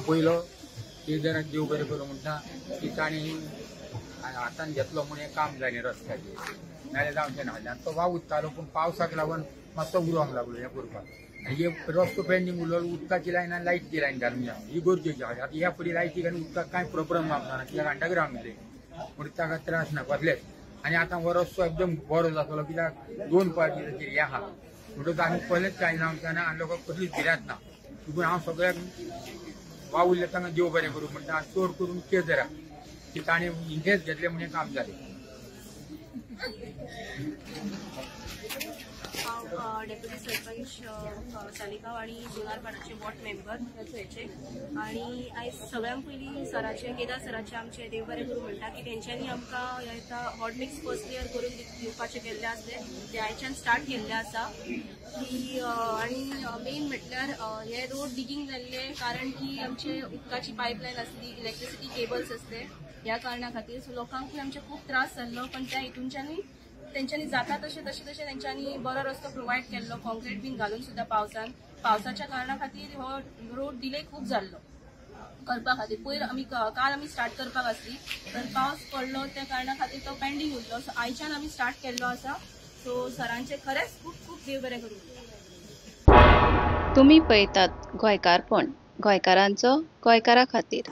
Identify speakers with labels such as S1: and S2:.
S1: पयलो केदाराक देव बरें करूं म्हणटा की ताणें हातान घेतलो म्हूण हें काम जालें रस्त्याचेर, नाजाल्यार जावचें नासलें. आनी तो वावुरतालो पूण पावसाक लागून मातसो उरोंक लागलो हें करपाक. आनी हे रस्तो पेंडींग उरलो, उदकाची लायन आनी लायटीची लायन घालूंक जाय, ही गरजेची आसा. आतां ह्या फुडें लायटीक आनी उदकाक कांय प्रोब्लम जावचो ना, कित्याक अंडरग्रावंड गेले म्हणून ताका त्रास ना कसलेच. आनी आतां हो रस्तो एकदम बरो जातलो कित्याक 2 पावटी ताचेर हें आहा, म्हणटकच आनी कसलेच कांय जावचें ना आनी लोकांक कसलीच भिरांत ना. पूण हांव सगळ्यांक वावुरले तांकां देव बरें करूं म्हणटा, आनी चड करून केदाराक की ताणें इंट्रस्ट घेतलें म्हणून काम जालें.
S2: हांव डेप्युटी सरपंच सालिगांव आनी जुनारपाडाचे वॉर्ड मेंबर थंयचे. आनी आयज सगळ्यांत पयलीं सराचे, केदार सराचे आमचे देव बरें करूं म्हणटा की तेंच्यांनी आमकां आतां हॉट मिक्स फर्स्ट क्लियर करून दिवपाचें केल्लें आसलें, तें आयच्यान स्टार्ट केल्लें आसा की. आनी मेन म्हटल्यार हे रोड डिगींग जाल्लें कारण की आमचे उदकाची पायपलायन आसली, इलेक्ट्रिसिटी केबल्स आसले, ह्या कारणा खातीर सो लोकांकूय आमचे खूब त्रास जाल्लो. पण त्या हितूनच्यानूय तेंच्यांनी जाता तशें तशें तशें तेंच्यांनी बरो रस्तो प्रोवायड केल्लो, कॉन्क्रीट बीन घालून सुद्दां पावसाच्या कारणा खातीर हो रोड डिले खूब जाल्लो करपा खातीर. पयर आमी काल आमी स्टार्ट करपाक आसली तर पावस पडलो त्या कारणा खातीर तो पेंडींग उरलो. सो आयच्यान आमी स्टार्ट केल्लो आसा. सो सरांचे खरेंच खूब खूब देव बरें करूं.
S3: तुमी पळयतात गोंयकारपण, गोंयकारांचो गोंयकारा खातीर.